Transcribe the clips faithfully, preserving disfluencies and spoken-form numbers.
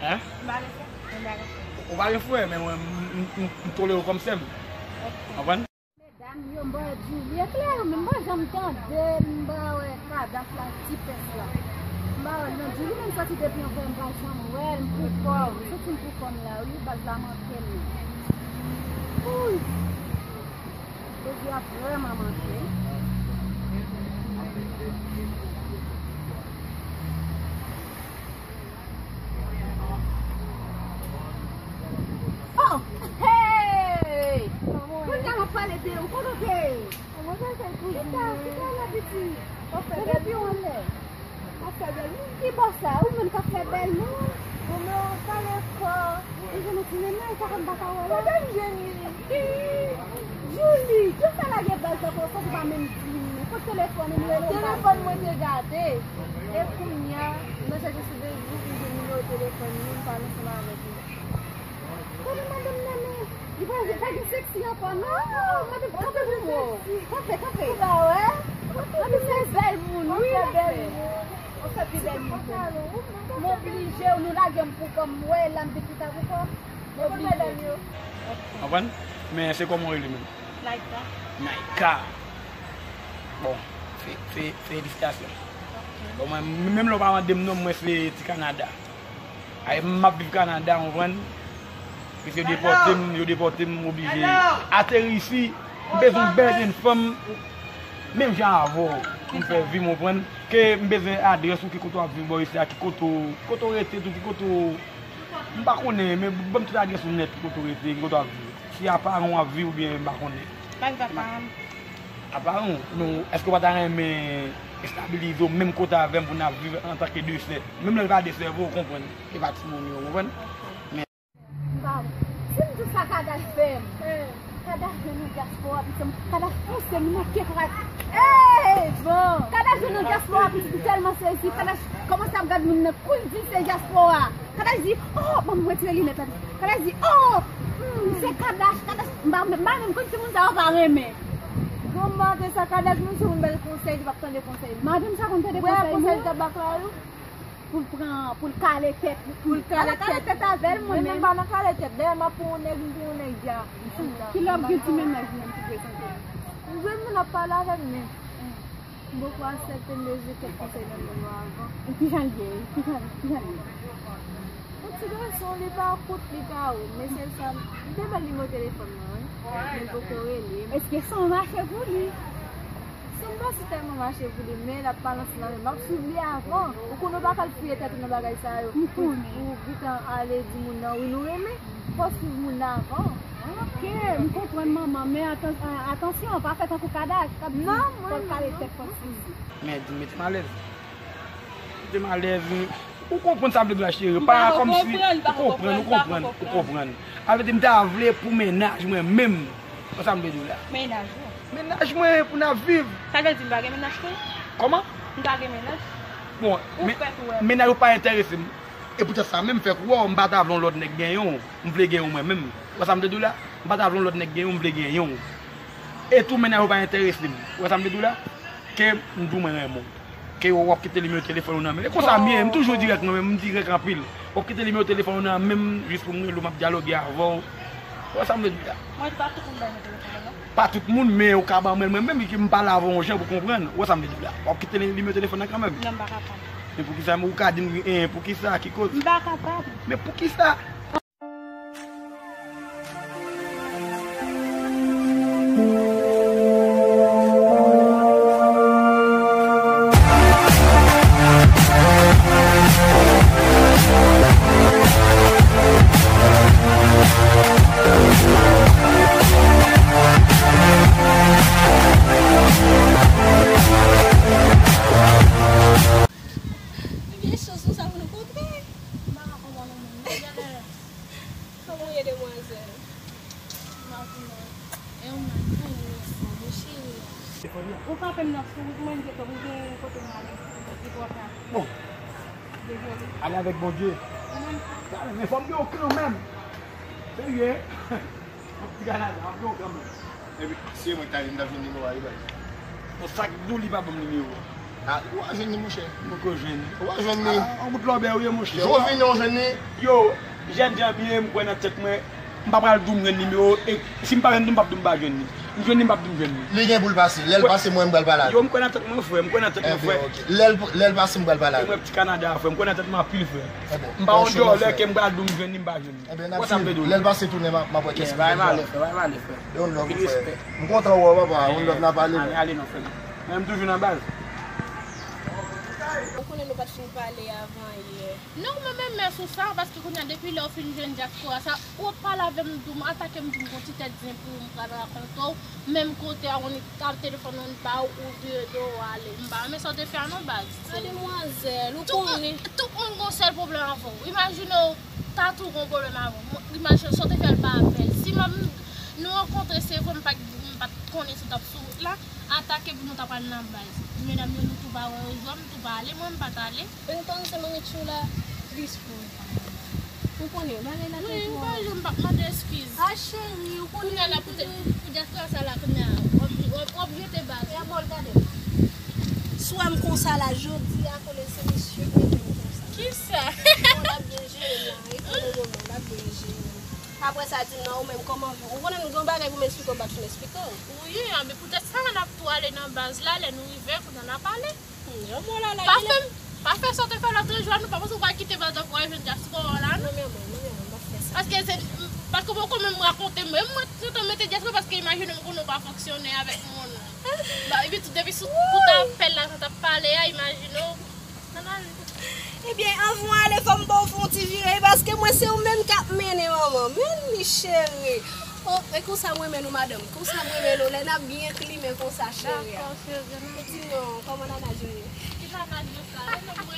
Hein? M pa gen frè, m pa gen frè. Ou pa gen frè, men mwen, m, m, m, m tolere w kòm sè m. Ok. Konprann? Medam yo, m pa wè Djoulie klè, men m pa janm tande l, m pa wè Kadash la, ti pès la. M pa wè l non, Djoulie menm soti depi yon frè, m pa janm wè l, m pou kò m, soti m pou kò m la, wi, baz la manke m. Wouy! Jodi a vrèman manke. Oh! Hey! Kounye a m ap pale de ou, kote w te ye? Kite, kite la, pitit. Mwen depi yon lè. K ap fè bèl moun? Ki bò sa? Ou menm k ap fè bèl moun? Ou menm w pale fò. Ou jwenn yon ti nènè, sa fè m pa ka wè la. Kote m jwenn li? Julie, kijan w fè lage baz la konsa, ou pa menm di m? Kot telefòn ou, m rele w pa. Telefòn mwen te gate. E kounye a, m nan chèche sou Facebook, m jwenn nimewo telefòn li, m pale ansanm avèk li. Kote madanm nan men? Li pa, li pa gen seksi ankò, non? Madanm, kanpe pou mwen. Kanpe, kanpe. Ou pa wè? Madanm se bèl moun, wi, bèl moun. Ou fè pi bèl moun. M oblije, nou lage m pou kò m, m wè la, m vin chita pou kò m. M oblije. Konprann? Men se kòman w rele menm? Naika. Naika. Bon, fe-, fe-, felisitasyon. Bon, mwen, menm lè w pa mande m non, mwen se ti Kanada. Ay, m ap viv Kanada, w konprann? Piske yo depòte m, yo depòte m, m oblije ateri isi. M bezwen yon bèl jenn fanm, menm jan avè w, pou m fè vi m, w konprann? Ke m bezwen adrès ou, ki kote w ap viv bò isi a, ki kote w, kote w rete tou, ki kote w, m pa konnen, men ban m tout adrès ou nèt, ki kote w rete, ki kote w ap viv. Si a paran w ap viv oubyen m pa konnen. M pa viv ak paran m. A paran w, men èske w pa ta renmen estabilize w menm kote avè m pou n ap viv antanke de sè? Menm lè l pa de sè vre, w konprann, e pa timoun yo, w konprann? Men. M pa, si m di w sa Kadash fè m. Kadash jwenn yon dyaspora, pitit m, Kadash pouse m nan kè krak. Ey, bon. Kadash jwenn yon dyaspora, pitit m tèlman sezi, Kadash kòmanse ap gad moun nan, kou l di se dyaspora. Kadash di, oh, ban m retire linèt la. Kadash di, oh, hmm, se Kadash, Kadash, m pa, m pa menm konn si moun sa yo pa renmen. Bon, maten sa, Kadash, menm si moun ba l konsèy, li p ap tande konsèy. Madanm sa konn tande konsèy moun? Wè, konsèy tabak la, wi. Pou l pran, pou l kale tèt li. Pou l kale tèt. Kale tèt avè l, mwen menm. Mwen menm pa nan kale tèt. Dayè, m ap pran yon nèg, m pran yon nèg dja. Ki lè w gen ti mennaj menm ki prezante? M jwenn moun ap pale avè m, men. M poko aksepte m bezwen kèk konsèy nan men yo avan. E kijan l ye? Kijan, kijan l ye? Yon ti gason, li pa kout, li pa wo, men sèl sa, m te ba l nimewo telefòn mwen, wi. Men l poko rele m. Èske san mache pou li? San m pa si tèlman mache pou li, men l ap pale ansanm avè m. M ap swiv li avan. Ou konnen w pa ka al fouye tèt ou nan bagay sa yo. M konnen. Pou, pou gentan ale di moun nan, wi, nou renmen. Fò w swiv moun nan avan. Ok, m konprann manman, men atan-, a-, atansyon, pa fè tankou Kadash, k ap di, fò l kale tèt, fò l sezi. Men di m mete m alèz. Mete m alèz. Ou konprann sa m vle di w la, cheri. Pa kòmsi ou konprann, ou konprann, ou konprann. Sa vle di m ta vle pou mennaj mwen menm. Sa m vle di w la. Mennaj ou? Mennaj mwen pou n ap viv. Sa vle di m pa gen mennaj tou? Kòman? M pa gen mennaj? Bon, men-, mennaj ou pa enterese m. E poutèt sa menm, fèk ou wè w, m pa ta vle yon lòt nèg genyen w, m vle genyen w mwen menm. Ou wè sa m vle di w la? M pa ta vle yon lòt nèg genyen w, m vle genyen w. E tou mennaj ou pa enterese m. Ou wè sa m vle di w la? Ke m di w mwen renmen w. Ke w ap kite nimewo telefòn ou nan men. E konsa m ye, m toujou dirèk mwen menm, m dirèk anpil. W ap kite nimewo telefòn ou nan men m, jis pou m rele w, m ap dyaloge avè w. Ou wè sa m vle di w la? Mwen di pa tout moun bay nimewo telefòn mwen, non. Pa tout moun, men ou ka ban mwen l mwen menm, ke m pale avè w yon jan pou konprann. Ou wè sa m vle di w la? W ap kite nimewo telefòn nan kanmenm. Non, m pa kapab. Men poukisa ou ka di m, eh, poukisa, ki koz? M pa kapab. Men poukisa? Ebyen, chans nou sa pou nou kontre. M pa ka konprann ou menm. Kòman w ye, demwazèl? M ap byen. E ou menm? Mwen byen, mèsi, mon cheri. Ou frape m nan sou wout, mwen gentan, ou gen kote m ale, ki pòtab. Bon. Ale avèk Bondye. Ou menm? Gade, men fò m gen w kanmenm. Serye? Yon ti gala la, m ap gen w kanmenm. Epi, si se mwen ki ta di, m t ap jwenn nimewo a, wi, baz. Bon, sa k di w li pa ban m nimewo a? Ah, ou a jwenn li, monchè. M poko jwenn li. Ou a jwenn li. Ah, on bout lòbè ou ye, monchè. Jou vini, ou jwenn li. Yo, jènjan byen, m kwè nan tèt mwen. M pa pral di w m jwenn nimewo, e si m pa jwenn li, m p ap di w m pa jwenn li. M jwenn li, m p ap di w m jwenn li. Li gen pou l pase. Lè l pase, mwen, m pral pale avè l. Yo, m kwè nan tèt mwen, frè. M kwè nan tèt mwen, frè. Lè l, lè l pase, m pral pale avè l. Mwen, ti Kanada, frè. M kwè nan tèt mwen anpil, frè. M pa yon dyòlè ke m pral di w m jwenn li, m pa jwenn li. Ebyen, n ap swiv. Lè l pase tounen, m ap, m ap wè kiyès ki vin pran. Bay valè, frè, bay valè, frè. Yon lòv, frè. M kontan wè w, papa. Yon lòv, n ap pale. Ale, ale non, frè. Mwen, m toujou nan baz. Ou konnen nou pa t fin pale avan yè. Non, mwen menm, men sou sa, paske kounye a, depi lè w fin jwenn dyaspora sa, ou ap pale avè m, di w, atake m, di m gon ti tèt zen pou m pral rakonte w, menm kote a, on ap telefòn, on ba w, ou vire do w ale. M pa renmen sa w te fè a non, baz. Mademwazèl, ou konnen. Tout moun gon sèl pwoblèm avè w. Imajine w ta tou gon pwoblèm avè w. Imajine w, sa w te fè l pa apèl. Si m ap, nou rankontre, se vre, m pa t, m pa t konnen si w t ap sou wout la, atake pou nou ta pral nan baz. Medam yo, nou tou pa wè yo jwenn, nou tou pa ale, mwen, m pa t ale. Entonces, mami chula, disculpa. Ou konnen, bagay la te twò. Wi, ou pa janm p ap mande eskiz. Ah, cheri, ou konnen. Kounye a la, poutèt, pou dyaspora sa la, kounye a, w ap, w ap, w ap jete baz. E a bòl gade. Sou wè m konsa la, jodi a, konnen se misye ki mete m konsa. Kisa? Bon, l ap byen jere m la, e pou le moman, l ap byen jere m. Apre sa, di m non, ou menm, kòman, ou konnen m gen yon bagay pou m eksplike w, m pa t fin eksplike w. Wi, a, men poutèt sa, n ap tou ale nan baz la, lè nou rive, kounye a n a pale. Hmm, jan mwen la, la, pa fè m, pa fè sa w te fè lòt jou a, nou pa panse w pral kite baz la pou w al jwenn dyaspora la, non? Non, men mwen, non, men mwen, m p ap fè sa. Paske se, paske w poko menm rakonte m, mwen, mwen, se te mete dyaspora, paske imajine m konnen w pa fonksyone avèk moun. Ba, epi tou, depi sou kout apèl la, sa t ap pale a, imajine w. Ebyen, anvan w ale, fò m ba w fè yon ti vire, paske mwen se ou menm k ap mennen, manman. Men li, cheri. Oh, e konsa m renmen nou, madanm. Konsa m renmen nou, lè n ap byen klimen konsa, cheri a. Dakò, cheri, non. Ou di non, kòman nana jwenn ou? Ki nana jwenn sa? E non, mwen.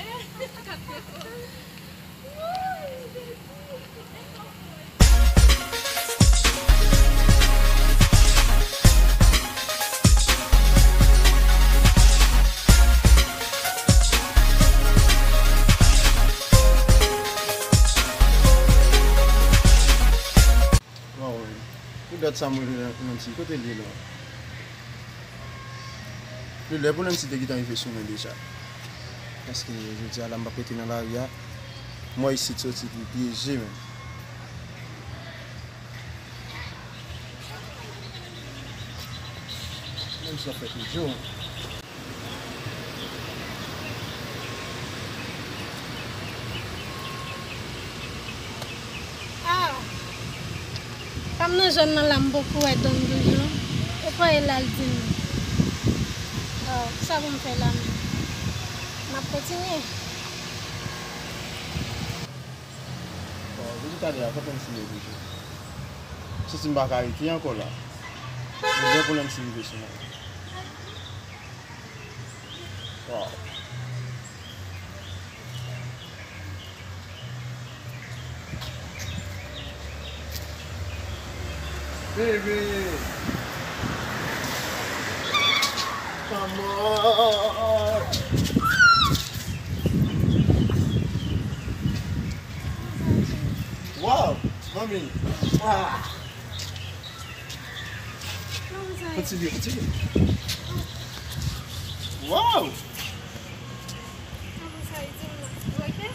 Waw, pou dat sa m rele Nancy, kote l ye la? Li lè pou Nancy te gentan rive sou mwen deja. Paske jodi a la m p ap rete nan lari a. Mwen isit soti pou pyeje menm. Menm si w ap fè pi djo. Ah! Pa m nan zòn nan la, m poko wè Don toujou. E pa e l al di m. Oh, kisa pou m fè la menm? M ap kontinye. Bon, depi talè a, kote m siye toujou? Santi m pa ka rete ankò la. Mwen gen pwoblèm si rive sou mwen. Wow. Baby. Come on. Wow, mami. Ah. Kontinye, kontinye. Wow. Kòman sa ye, di m non. Ou oke?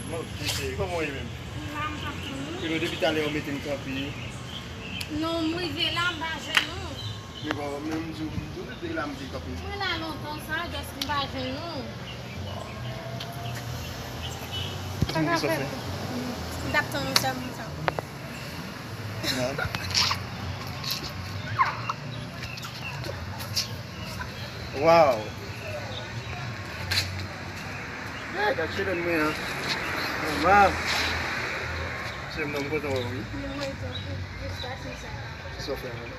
Mwen oke, cheri. Kòman w ye menm? M la, m t ap tann ou. Kilo depi talè ou mete m kanpe. Non, m rive la, m pa jwenn ou. Men bon, men m di w, m di w depi la m te kanpe. Mwen la lontan sa, just m pa jwenn ou. Sa ka fèt. M t ap tann ou sèlman sa. Wow. Hey, gad chelè mwen an. Mama. Se m nan, m kontan wè w, wi. Mwen tou, felisitasion sa. Kisa w fè menm?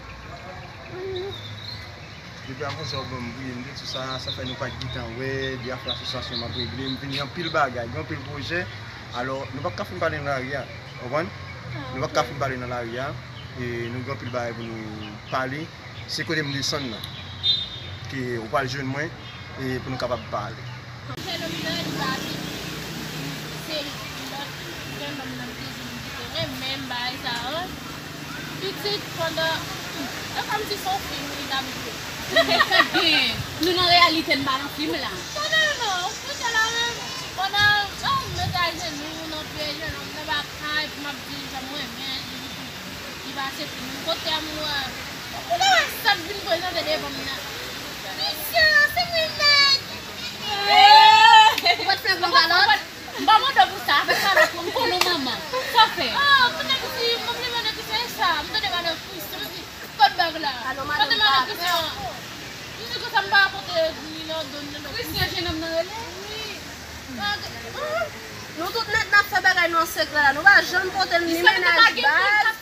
Depi avan sa w ban m priye, m te di sa, sa fè nou pa t gentan wè, de afè asosyasyon m ap regle, m vini anpil bagay, gen anpil pwojè. Alò, nou p ap ka fin pale nan lari a, w konprann? Nou p ap ka fin pale nan lari a, e nou gen anpil bagay pou nou pale. Se kote m desann nan, ke ou pral jwenn mwen, e pou nou kapab pale. Fenomenal, li pa vin. Se lòt fenomenal ki te di m ki te renmen bagay sa yo. Pitit, pandan, e kòmsi se yon fim li t ap jwe. Sa k gen? Nou nan reyalite, n pa nan fim la. Pandan Nan lakay, pou m ap di l jan mwen renmen li, li pa aksepte menm kote a m wè. Ou pa wè sa k vin prezante devan m nan? Misye, se mwen menm! Ou pa t fè bon kalòt? M pa mande w pou sa, avèk kalòt mwen, m konnen w manman. Sa w fè? Oh, pou nèg di, m ap leve nan kisa e sa, m tande madan Christian, m di, kot bag la? Kote madan Christian? M di konsa m pa rakonte ni nan don nan. Christian, jenòm nan rele? Wi. Bag, oh. Nou tout nèt n ap fè bagay nou an sekrè la. Nou pa janm pote l ni mennaj baz.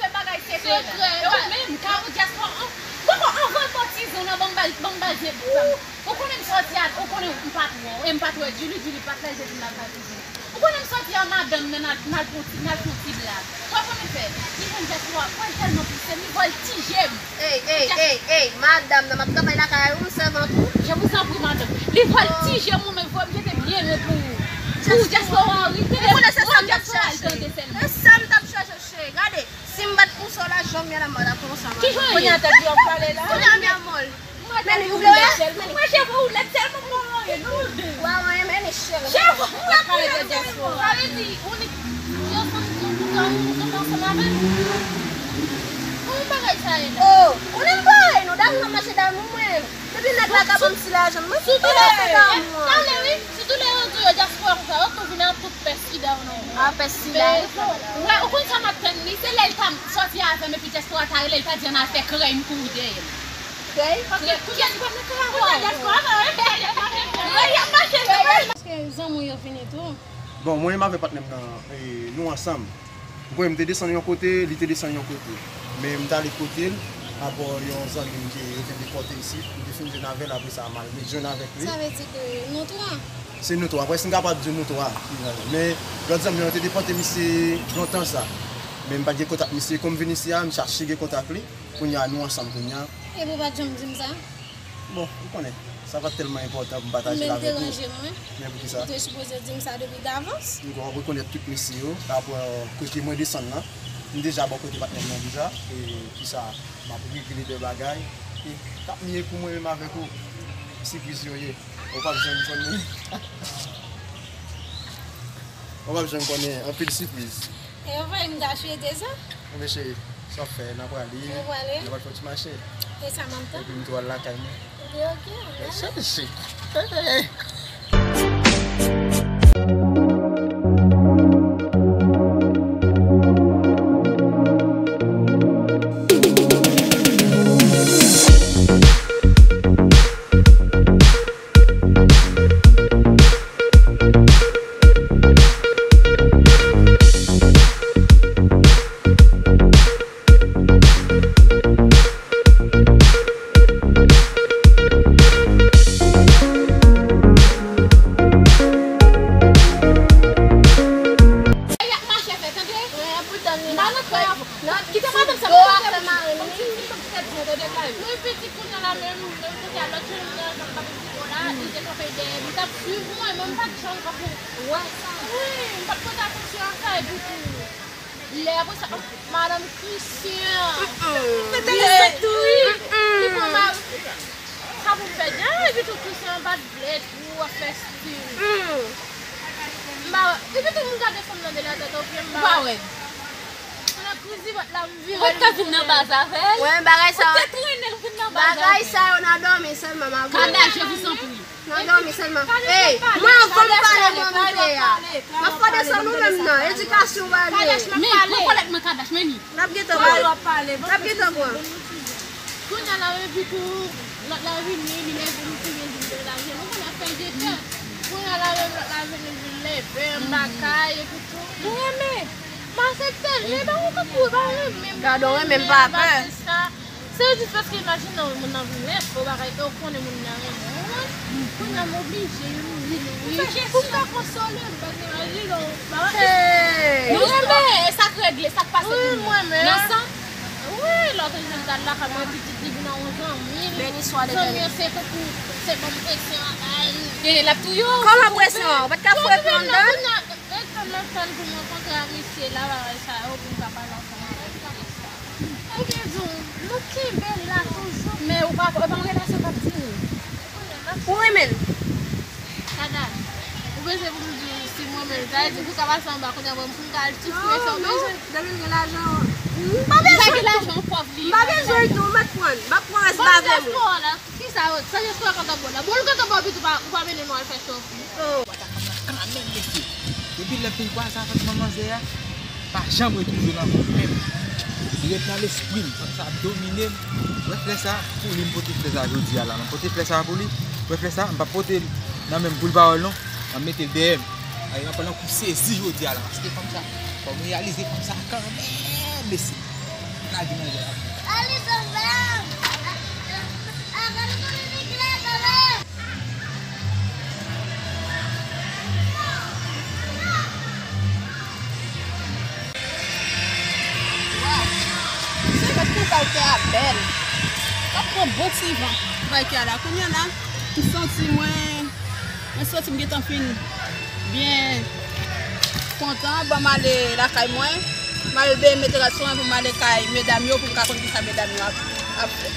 Sekrè. E ou menm, Carol Diaspora, an, poko anvan m batize w nan, ban m ba-, ban m ba zye bout sa. Ou konnen m sòti a, ou konnen m pa t wè w, e m pa t wè Julie, Julie pa t la, Julie la pa t wè. Ou konnen m sòti a madanm nan, n al, n al fè yon ti, n al fè yon ti blag. Ou pa konnen fè. Li jwenn Diaspora, wè l tèlman pise, li vòltije m. Ey, ey, ey, ey, madanm nan, m ap travay lakay ou, m sèvant ou. Je vous en prie, madanm. Li vòltije m, ou menm, fò m jete byen ren pou ou. Pou Diaspora, wi. Ou konnen se sa m t ap chache. E sa m t ap chache, cheri. Gade, si m bat pou sa la, janm yè la, m bat pou sa, madanm. Ki jan yè? Kounye a tèt yo ap pale la. Kounye a m yè mòl. Men li, ou vle wè? Men li. Mwen, je veux ou lèd tèlman mwen renmen nou de. Wa renmen li, cheri. Je veux ou lèd tèlman. Sa vle di, ou ni, yo santi nou tout anmou, nou ansanm avè l. Kòman bagay sa ye la? Oh, ou menm parèy, nou damou, m ap mache damou mwen. Depi nèg la ka ban m ti lajan, mwen sou tout lè yo damou. Talè wi, sou tout lè yo di yo Diaspora konsa, yo tou vin ak tout pès sida yo nan men yo. A, pès sida. Wè, ou konn sa m ap tann li, se lè l ta sòti avè m epi Diaspora ta rele l, ta di ann al fè krèy m kouri dèyè l. Krèy? Paske kounya li pa nan karawo. Kounya Diaspora pa wè. Krèy ap mache, se pa. Paske zanmi yo vini tou. Bon, mwen menm avèk patnè m nan, e, nou ansanm. Ou konnen m te desann yon kote, li te desann yon kote. Men m t ale kote l, apre yon zanmi m ke yo te depòte isit, m te fin jwenn avè l, apre sa m al met jwenn avèk li. Sa vle di ke nou twa? Se nou twa, prèske m kapab di nou twa. Men lòt zanmi an te depòte misye lontan sa. Men m pa t gen kontak misye, kòm m vin isi a, m chache gen kontak li. Kounye a, nou ansanm kounye a. Epi w pa t janm di m sa? Bon, ou konnen, sa pa t tèlman enpòtan pou m pataje l avèk ou. Men deranje mwen. Men poukisa? Ou te sipoze di m sa depi davans. M kwè w ap rekonèt tout mesye yo, pa rapò kote mwen desann nan. M deja bò kote patnè m nan deja. E kisa, m ap regle de bagay. E k ap miye pou mwen menm avèk ou. Sipriz yo ye. Ou p ap janm konnen. Ou p ap janm konnen. Anpil sipriz. E w pa m ta swete sa? Ebyen cheri, sa w ap fè? N a prale. Nou prale? Nou pral fè yon ti mache. E sa m ap tann? Epi m tou al lakay mwen. Ebyen oke, ann ale. Chèche. Hey! Ey, y ap mache fè, tande? Wi, y ap tann li nan kay. Kite madanm sa, mwen fè mari m. Mwen piti kounye a la menm, menm kote a lòt jèn nan, nan pa piti la, li te kanpe dèyè m, li t ap swiv mwen, men m pa t janm kanpe. Wè sa. Wi, m pa t pote atansyon a sa, epi tou, lè apre sa, madanm Christian. Li sot tou, wi. Li pran mari. Sa pou m fè di, ah, epi tou Christian pa t vle tou, ap fè stil. M pa wè. Epi tou m gade fanm nan de la tèt o pye, m pa wè. Nan kriz li bat la, m vire. Ou pa t ka vin nan baz avè l? Wè, bagay sa yo. Ou te trennen vin nan baz avè l. Bagay sa yo nan dòmi sèlman, m ap. Kadash, je vous en prie. Nan dòmi sèlman. Ey, mwen anvan m pale mwen moute a. M ap fè desann ou menm nan. Edikasyon w ale. Men, pran kòlèt mwen, Kadash, men li. N ap gentan pale. N ap gentan pran. Kounye a la, epi tou, lòt la vini, li leve, li tou byen di m te lave. Nou konn afè de tè. Kounye a la, menm lòt la vini, vin leve, m lakay, epi tou. Mwen renmen. M aksepte l, men pa yon kankou, pa renmen m. Gade, w renmen m pa pè. Se jis paske imajine w, moun nan vin lèf, ou bagay, e w konnen moun nan renmen w. Kounye a m oblije, wi, wi, wi. Pou m ka konsole l, paske imajine w, bagay. Hey! Nou renmen, e sa k regle, sa k pase pou nou. Wi, mwen menm. Nan san? Wi, lòt jou m t al lakay mwen, pitit li vin nan yon zanmi l. Zanmi an se tankou, se ban m presyon, ay. E l ap touye w. Kòman presyon an? Ou pa t ka fouye pye anndan l? Mwen tann, mwen tann pou m rankontre a mesye la, bagay sa yo, pou m ka pale ansanm avè l, bagay sa. Ebyen, di w, nou kenbe la toujou. Men ou pa, e pa yon relasyon k ap dire. Ou renmen l? Kadash. Ou bezwen pou m di w si m renmen l, sa vle di pou w ka pase anba kounye a mwen pou m ka al soufle sa w bezwen. Depi l gen lajan, m pa bezwen. M pa gen lajan, pòv li ye. M pa bezwen tou, m ap pran, m ap pran rès bavè m wi. Kisa yo, sa jespo a kontan bò la. Bon, l kontan bò pito, ou pa, ou pa mennen nou al fè shopping. Oh. Kanmenm, mesye. Depi lè m fin kwaze avèk manmanzè a, pa janm retwouve l ankò menm. Li ret nan lespri m, fanm sa ap domine m. Wè flè sa, pou li m pote flè sa jodi a la. M pote flè sa pou li. Wè flè sa, m pa pote l nan men m pou l pa wè l non. M ap mete l dèyè m. Ay, m ap pran yon kou sezi jodi a la. Paske fanm sa, fò m reyalize fanm sa kanmenm, mesye. Lage manje la. Waw! Se mèt pou bay kè a bèl. L ap pran bon ti van. Bay kè a la. Kounye a la, m santi mwen, mwen santi m gentan fin byen kontan. Ban m ale lakay mwen. M al benyen mete rad sou mwen pou m ale kay medam yo, pou m ka konn kisa medam yo ap, ap fè.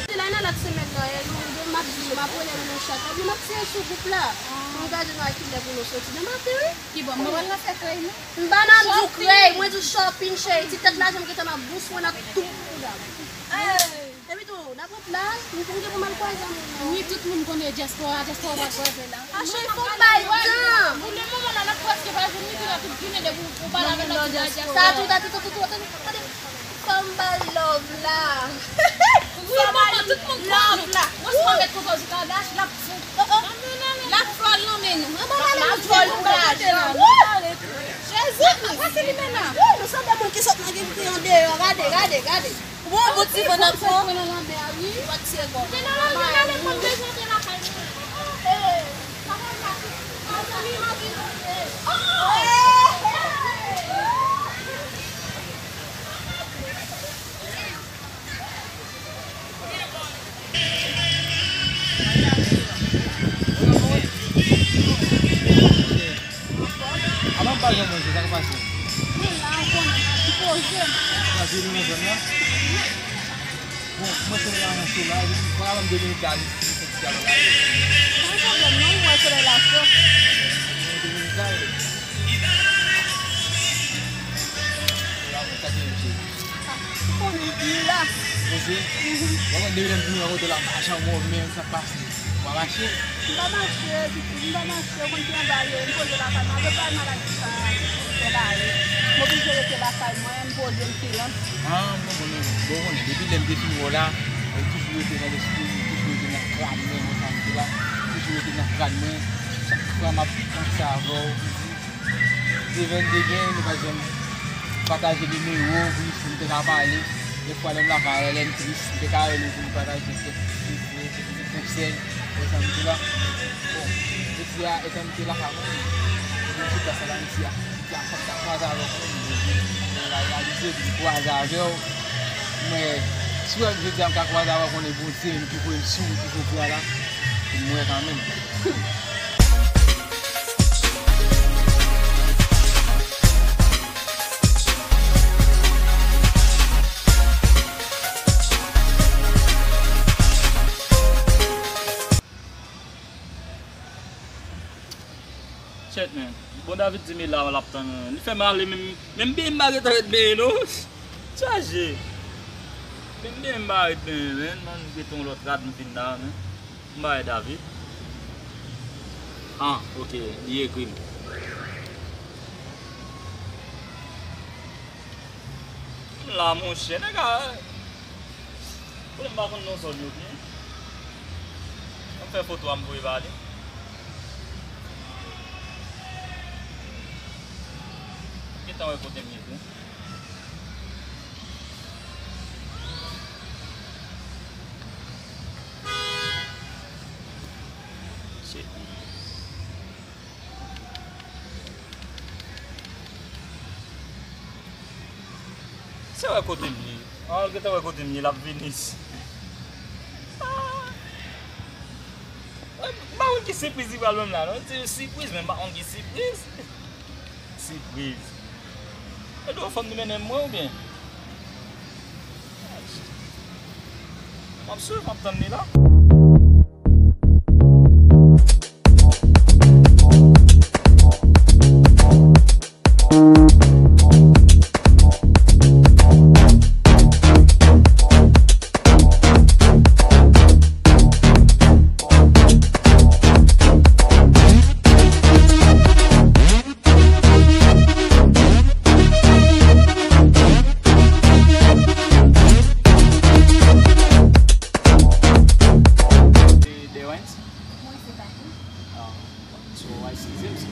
Se la nan lòt semèn nan, e, nou, nou, m ap di, m ap rele nou nan chat la, epi m ap tiye sou gwoup la. Pou nou gade nou a kilè pou nou soti nan maten, wi. Ki bò, mwen pral nan sèkèy, non? M pa nan di krèy, mwen di shopping, cheri. Ti tèt lajan m gentan nan bous mwen nan tout bouda m. Epi tou, n ap rete la, m gen pou m al kwaze moun nan. Wi, tout moun konnen dyaspora, dyaspora pral kwaze la. A cheri, fò m bay tan. Pou le moman la, n ap prèske pa jwenn li, tou la tout jounen depi ou pale avè l, l ap di dyaspora. Sa tou, sa tou, tou, tou, tou, tande. Fò m bay love la. Wi, maman, tout moun kwè nou. Mwen se pa met konsa sou kadach, l ap fou. L ap fò nan men nou. Anba la men nou, fò nou gade. Jezi Kris. Pase limena. Wou, nou sanble moun ki sot nan gen ki andeyò. Gade, gade, gade. Bon, bon ti bon nan fò. Mwen nan lanmè a, wi. Mwen nan lanmè a, mwen bezwen antre lakay mwen. Avan m pa janm manje, sa k pase? Mwen la, ou konnen, m poze m. Sa se nou nan zòn nan? Bon, mwen se nan zòn la, epi mwen ka ban m de minit la, jis pou m fè ti dyalòg la. Pa gen pwoblèm non, ou wè solèy la cho. Mwen de minit la, e. Ou la, mwen sa te yon cheri. Ou konnen m la. Poze? Mhm. Ou konn depi lè m vini nan kote la, m pa janm wè w menm, sa k pase? Ou pa mache? M pa mache, pitit, m pa mache. Ou konn ki anba yo, m poze lakay mwen. Apre bagay maladi sa, fè la, m oblije rete lakay mwen, m poze, m silans. Ah, m konprann, m konprann. Bon, ou konnen, depi lè m te fin wè w la, ou toujou rete nan lespri m, ou toujou rete nan kràn mwen, mwen sa m di la, ou toujou rete nan kràn mwen. Chak fwa m ap panse avè w, m di, Steven te gen, nou pa t janm pataje nimewo w, pou nou te ka pale. Dèfwa lè m lakay, lè m tris, m te ka rele w pou nou pataje kèk ti konsèy, wè sa m di la. Bon, jodi a, etan m te lakay mwen, m sou plas la, m di a, m di a, fòk m ta kwaze avè w kanmenm, m reyalize, m kwaze avè w. Mwen, si w wè m jodi a, m ka kwaze avè w, konnen Bondye, nou ki voye m sou wout jodi a la, pou m wè kanmenm. Shit, man. Bon, David di m la, l ap tann mwen. Li fè m ale, menm, menm benyen m pa gentan ret benyen, non. Chaje. Menm benyen m pa ret benyen, man. Man, m ret yon lòt rad, m vin la, man. M pa wè David. Ah, ok, li ekri m. M la, monchè, nèg a. Konnen m pa konn non zòn yo byen. Ann fè foto a m voye ba li. Gentan wè kote m ye tou. Shit. Se wè kote m ye. Ah, gentan wè kote m ye, l ap vini. Ah. M pa konn ki sipriz li pral ban m la, non. Li di sipriz, men m pa konn ki sipriz. Sipriz. E dwe fanm li mennen m mwen oubyen? M ap swiv, m ap tann li la.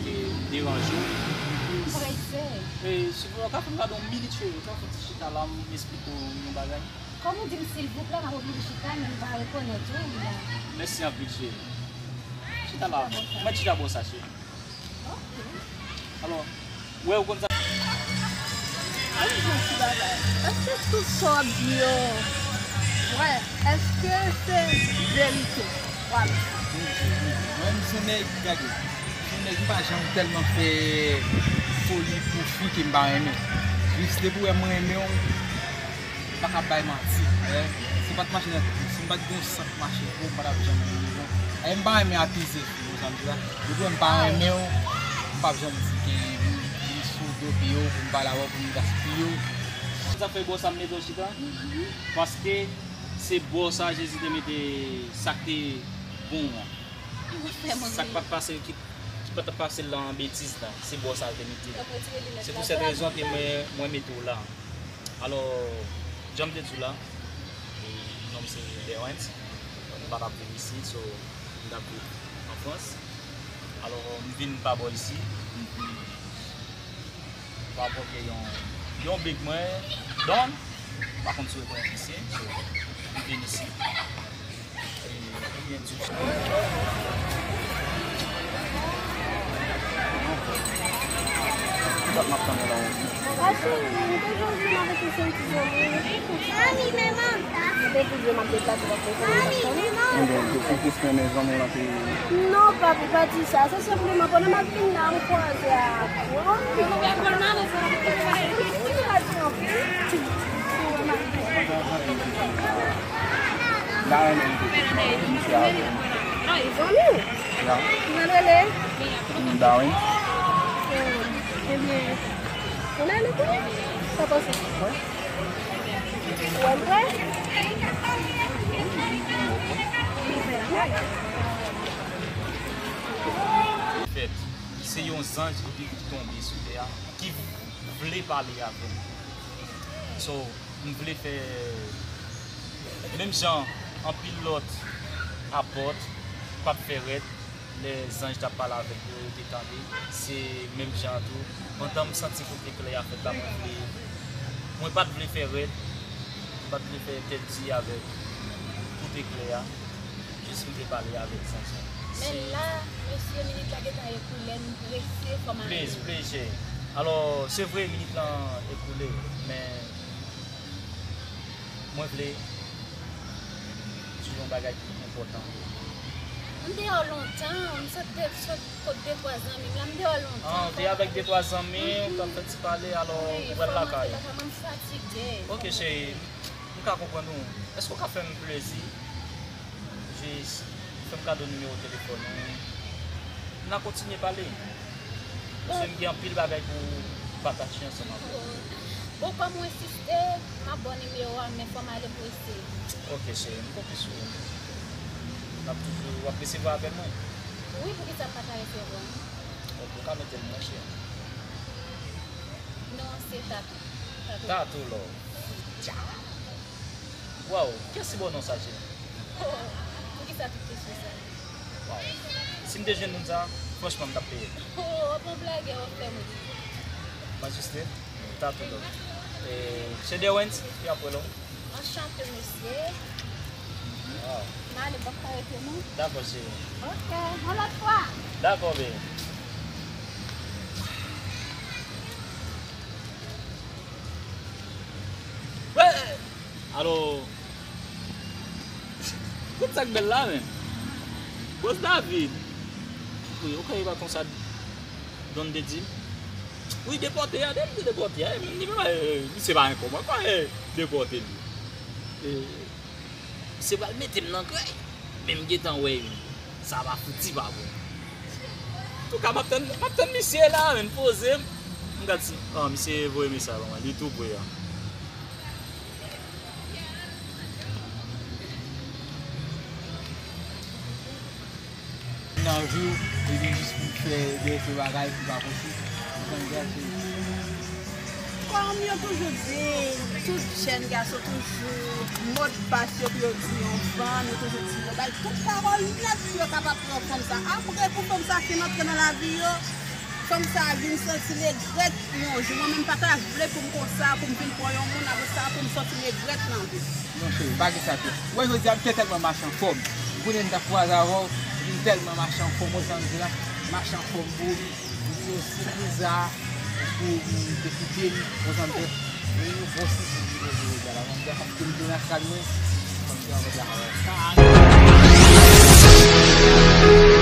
Te deranje w. M prese. E, silvouplè, w ka fè m gade yon minit, cheri? W ka fè yon ti chita la, m esplike w yon bagay? Kòm ou di m silvouplè, m ap oblije chita, men m pa rekonèt ou la. Mèsi anpil, cheri. Chita la. Mwen chita bò sa, cheri. Ok. Alò, wè, ou konn sa. Ann di yon ti bagay. Èske tout sa w ap di yo vrè? Èske se verite? Wala. Mwen, m se nèg, gade. M se nèg, m pa janm tèlman fè foli pou fi ke m pa renmen. Jis depi w wè m renmen w, m pa ka bay manti. Eh, si m pa t mache nan, si m pa t gen yon sant mache pou w, m pa t ap janm gen rezon. Eh, m pa renmen akize fi, konn sa m di la. Depi w wè m pa renmen w, m p ap janm di ke m, m sou do pye w, pou m pale avè w, pou m gaspiye w. Sa fè bò sa m mete w chita? Paske se bò sa Jezi te mete sa k te bon an. Sa k pa t pase, ki, ki pa t ap pase l lan betiz la, se bò sa l te mete. Se pou sèt rezon ke mwen, mwen mete w la. Alò, jan m te di w la, e, non m se Derwens, m pa t ap viv isit, so, m t ap viv an Frans. Alò, m vin pa bò isi, m vin pa bò ke yon, yon big mwen, Don, m pa konn si w rekonèt misye, so, m vin isi. Mami, men manman. Mwen te di w m ap deplase paske m ap tann ou. Mami, men manman. Enben, ou plis renmen zanmi w lan ke... Non, papi, pa di sa. Se senpleman pandan m ap vin la, m kwaze ak ou. M ta renmen m te kote misye avè m. Zanmi w? Ya. Kijan l rele? Darwin. Hmm. Ebyen, ou nan li kounye a? Sa pase? Wi. Ou wè l vre? Fèt, se yon zanj ki tonbe sou tè a, ki vle pale avè m. So, m vle fè menm jan anpil lòt apot pa t fè rèd, lè zanj t ap pale avèk yo, yo te tande. Se menm jan an tou, pandan m santi kout eklè a fèt la, mwen vle, mwen pa t vle fè rèd, m pa t vle fè tèt di avèk kout eklè a. Jis m te pale avèk zanj lan. Men la, mesye, minit la gentan ekoule, n prese, fò m ale. Please, please, cheri. Alò, se vre, minit lan ekoule, men mwen vle di w yon bagay ki enpòtan. M deyò lontan, m sot de, sot kot de twa zanmi m la, m deyò lontan. Ah, ou te avèk de twa zanmi, ou t ap fè ti pale, alò, ou pral lakay. Wi, fò m antre lakay mwen, m fatige. Ok, cheri. M ka konprann ou. Èske w ka fè m plezi? Jis fè m kado nimewo telefòn ou. N a kontinye pale. Paske m gen anpil bagay pou pataje ansanm avè w. Bon, kòm ou ensiste, m ap ba w nimewo a, men fò m ale prese. Ok, cheri, m konte sou ou. M ap toujou, w ap resevwa apèl mwen? Wi, poukisa m pa ta resevwa? Ok, ou ka mete l mwen, cheri. Non, se Tatou. Tatou. Tatou Love. Tcha. Waw, kiyès ki ba w non sa, cheri? Oh, poukisa tout kesyon sa? Waw. Si m te jwenn moun sa, franchman, m t ap peye l. Oh, w ap yon blagè, w ap fè m ri. Majeste, Tatou Love. E, se Derwens, e apre l? Anchante, mesye. Waw. M ale, m p ap ka rete, non. Dakò, cheri. Ok, yon lòt fwa. Dakò, baby. Wè! Alò, kote sa k bèl la, men? Bòs David. Wi, ou konn e pa konsa Don te di m. Wi, depòte a, depi se depòte a, li menm, eh, misye pa enpòtan, kwa, eh, depòte li. Eh, misye pral mete m nan gray, men m gentan wè youn. Sa va fouti pa bon. Antouka, m ap tann, m ap tann misye la, men poze m. M gad si, ah, misye voye mesaj ban mwen, li tou pre a. Nan vi w, epi jis pou fè de fè bagay ki pa posib. Ou konn sa, se... Kòm yo toujou di, tout jèn gason toujou modpas yo pou yo di yon fanm, yo toujou di yo bay tout pawòl nèt pou yo kapab pran fanm sa. Apre pou fanm sa fin antre nan lavi yo, Fanm sa a vin santi regrèt yon jou. Mwen menm pa ta vle pou m konsa, pou m vin pran yon moun, apre sa pou m santi regrèt nan vi m. Non cheri, pa gen sa tou. Mwen jodi a m te tèlman mache anfòm. M konnen m t ap kwaze avè w, m tèlman mache anfòm, ou sa m di la, mache anfòm pou ou. M di w si Liza pou ou te kite m, ou sa m di. Li yon bon sipri pou jodi a la. Mwen m di a paske m te nan kay mwen, mwen m te anvè la.